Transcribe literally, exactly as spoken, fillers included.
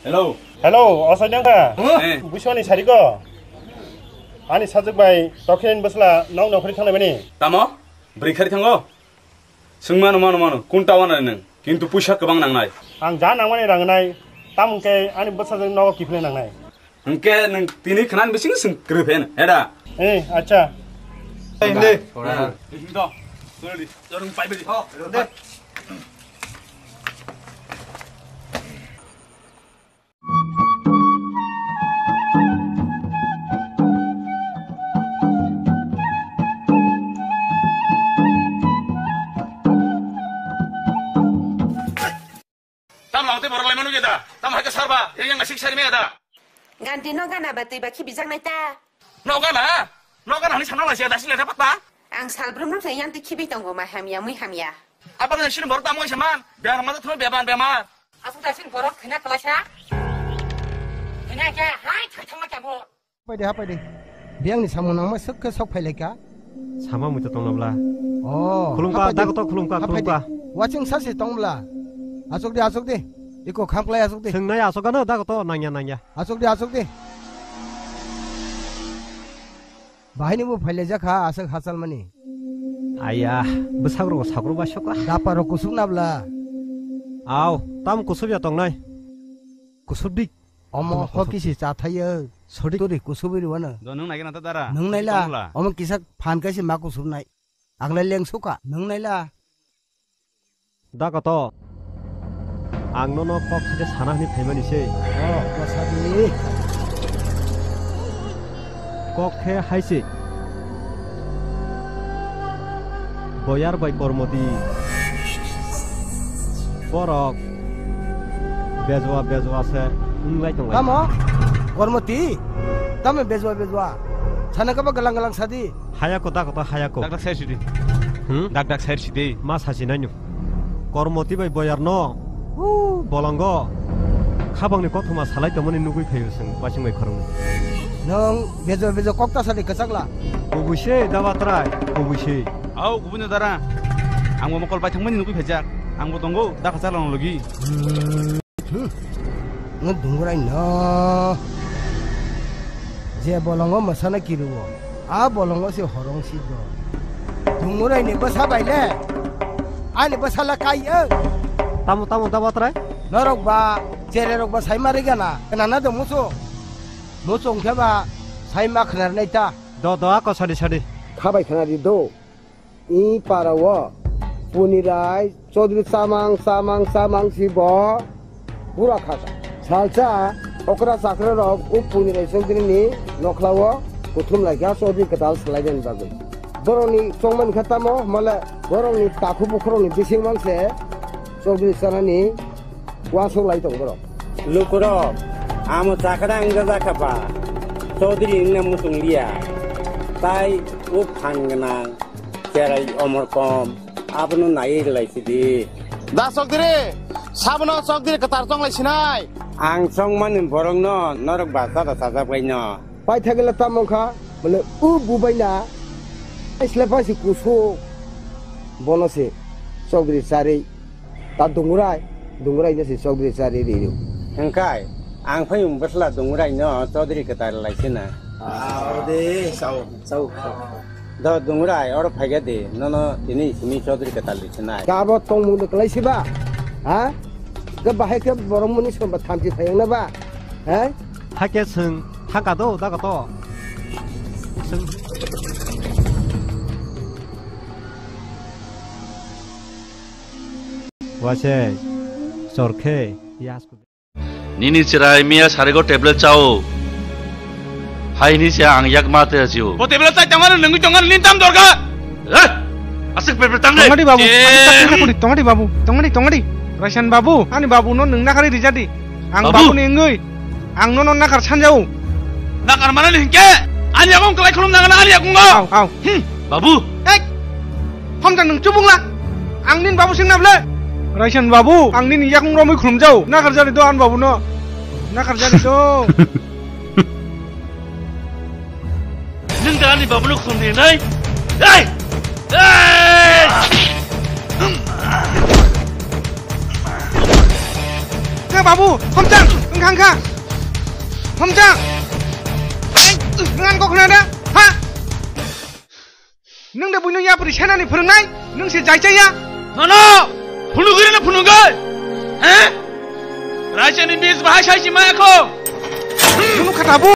Hello. Hello, asai nangkha? Eh. Buisoni sariko? Ani sajwk bai tokhen bwsla nok nokri thangna bini. Tamo? Bwrwi khari thango? Swngmano, mano, mano, kun tawan nwng? Kintu puisa kwbang nangnai. Ang ja nangmani rangnai, tamo hwnkhe ani bwsajwk nogo kiphilwi nangnai. Hwnkhe nwng tini khwnani bising swng kwrwi phaino, heda? Eh, acha. Hindi. Ah. Hindi. Jorong pai bidi. Oh, de. Tam lang te borok lai manu ge da. Tam hai ka sarba, yang yang asik sari me da. Ganti no gana ba twi ba khibi jang nai ta. No gana, no gana hani sana lai sia dasi le ta pata. Ang sal brum brum sa yang te khibi tongo ma hamya mui hamya. Apa kan sini borok tam ngai saman, biar mata thon biar ban biar mar. Asuk ta sini borok thina kala sa. Thina ke hai thang thang ma kya bo. Hapai de, hapai de. Biyangni samung nangma swk khe sok phai lai kha. Sama muitu tongna bla. Oh, khulumkha, hapai de. Dakoto khulumkha, hapai de. Khulumkha. Watching sasi tong bla. Asuk de, asuk de. Iko kham klai asuk de. Swngnai asuk ano dakoto nangya, nangya. Asuk de, asuk de. Bahai ni bo phai lai jakha asuk hachal mani. Aya, bwsak rok sakro ba soka. Dapa rok kusuk na bla. Aw, tam kusuk ya tongnai. Kusuk dik. Omo Tuma hokisi kothok. Chathaio. Sodik. Turi kusubiri wano. Do nwng naikhe na ta dara? Nwng naila. Tongla. Omo kisa phan kaisi ma kusubnai. Ang lai lengsuka. Nwng naila. Da koto. Ang nono kok khaje sana hwnwi phaimani se. Oh, kwsadi. Kok khe hai se. Boyar bai Kormoti. Borok bejwa bejwa se wnglai tonglai. Tamo? Kormoti? Tamo bejwa bejwa? Sana kaba galang galang sadi? Hayako da koto hayako. Dak dak sair sidi. Hmm? Dak dak sair sidi. Ma sasi nainu. Kormoti bai boyar no. Huu, bolongo. Khabangni kothoma salai tongmani nugui phaio chwng wasing bai khoroknwi. Nwng bejwa bejwa kok ta sadi kwchakla. Kubui se da batrai, kubui se. Au, kubui no dara. Ang bo mokol bai thangmani nugui phaijak. Ang bo tongo, da kwchakla no logi. Hmm. Nw dungurai no. Je bolongo mwsana kiruo. A bolongo se horong si do. Dungurai ni bwsa bai le. Ani bwsa la kai o. Tamo, tamo, da batrai? Norok ba, chere rok ba sai ma rigana. Nana do muso. Muso ongkhe ba sai ma khnar nai ta. Do, do, ako sadi, sadi. Khabai khna di do. I para o Punirai Chaudhary chamang, chamang, chamang si bo bura kha. Salsa okra chakra rok u Punirai Chaudhary ni nokhla o kuthum lai kha Chaudhary kwtal salai den bagwi. Borok ni chongmani kha tamo male borok ni takhu bukhurok ni bising mang se Chaudhary chanani uansuk lai tong borok. Lukurok, amo chakra ang jajak kha ba, Chaudhary wngna muchung liya. Tai o phan gwnang, cherai omor kom, abono naiwi rwlai sidi. Da Chaudhary, sabono Chaudhary kwtal chonglai sinai. Ang chongmani borokno norok ba chada chajak baino. Paithakgwla tamo wngkha, bole o bubaina, aisle phansi kusu, bono se Chaudhary Charwi, ta Dungurai, Dungurai no se Chaudhary Charwi ri rio. Hwnkhe, ang phai bwsla Dungurai no Chaudhary kwtal lai sina. Ah, ode, sao, sao, sao. Do Dungurai, oro phaiga de, nono tini simi Chaudhary kwtal ri sinai. Gabo tongmung de kwlai siba, ha? Ga bahai khe borok muni somba thamchi phayang na ba, ha? Hakhe chwng thangka do, daga to. Chwng. Wase, chorkhe, yas. Nini chwrai miya sarigo tablet chao. Hai ni se ang yak ma te jio. Bo tablet chai tongmani nungwi tongmani nini tam dorkar. Eh? Asik tablet tang de. Tongmani babu, eh. Ani sakni sakuri, tongmani babu, tongmani, tongmani. Raisan babu, ani babu no nung nakari rijadi. Ang babu. Babu ni wngwi, ang nono nakar sanjao. Nakar manani hinkhe, ani yakung kwlai khulum nangana ani yakungo. Au, au. Hmm. Babu. Ek. Hamjak nwng chubungla. Ang nini babu sing nable. Raisan babu, ang nini yakung romwi khulumjao. Nakar jari do ani babu no. Nakar jari do. Nwng da ani babuno khum di nai? Ei! Ei! Babu, hamjak, wngkha, wngkha. Hamjak. Ngan kok khna da? Ha? Nung de buino yapri senani phwrwngnai, nung se jai chaya? Nono, phunugwi reno phunugwi. He? Raisani bis bahai saisi maya kho. Nung kha tabu.